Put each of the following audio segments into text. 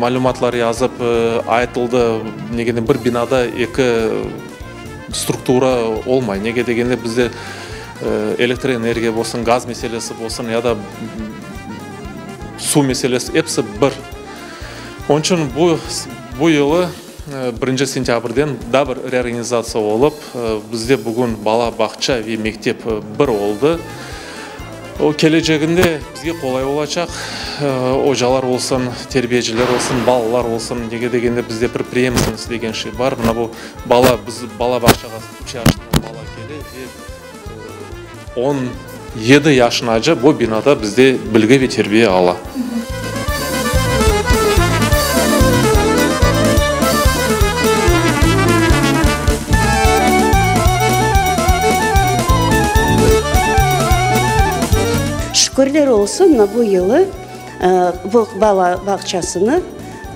Malümatlar yazıp aytıldı, nege bir binada eki struktura olmay. Nege degende bizde elektroenergiya bolsun, gaz meselesi bolsun ya da suv meselesi, episi bir. Onıñ içün bu bu yılı birinci sentâbrden daa bir reorganizatsiya olıp, bizde bugün bala bağça ve mektep bir oldı. O, keleceginde bizge qolay olacaq, ocalar olsun, terbiyeciler olsun, balalar olsun, nege degende bizde bir preemstvennost degen şey bar, mına bu bala, biz bala bağçağa üç yaşında bala kele ve 17 yaşınace bu binada bizde bilgi ve terbiye ala. Şükürler olsun, mına bu yılı bu bala bağçasını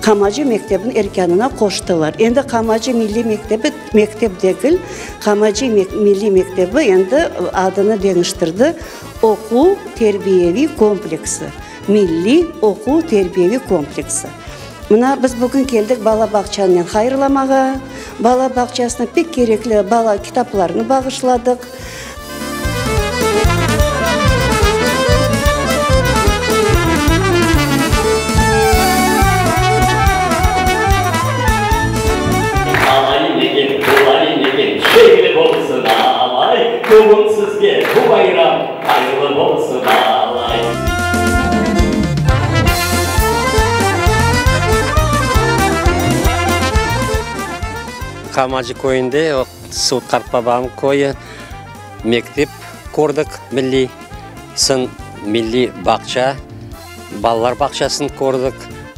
Kamacı mektebiniñ erkânına qoştılar. Endi Kamacı milliy mektebi mektep degil, Kamacı milliy mektebi endi adını deñiştirdi, oquv-terbiyeviy kompleksi, milliy oquv-terbiyeviy kompleksi. Mına biz bugün keldik bala bağçanen hayırlamağa. Bala bağçasına pek kerekli bala kitaplarını bağışladıq. Alay negen, bulay negen, Şeñli bolsun alay, Bugün sizge bu bayram Hayırlı bolsun alay. Qamacı köyünde, o Suv qartbabam köyü, mektep kördik milliy, soñ milliy bağça, balalar bağçasını kördik.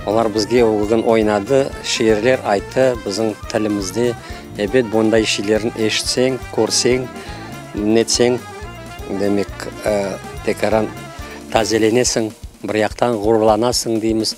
Olar bizge bugün oynadı, şiirler ayttı bizim tilimizde. Ebet, bunday şeylerni eşitseñ, körseñ, netseñ, demek, tekaran tazelenesiñ, bir yaqtan ğururlanasıñ deymiz.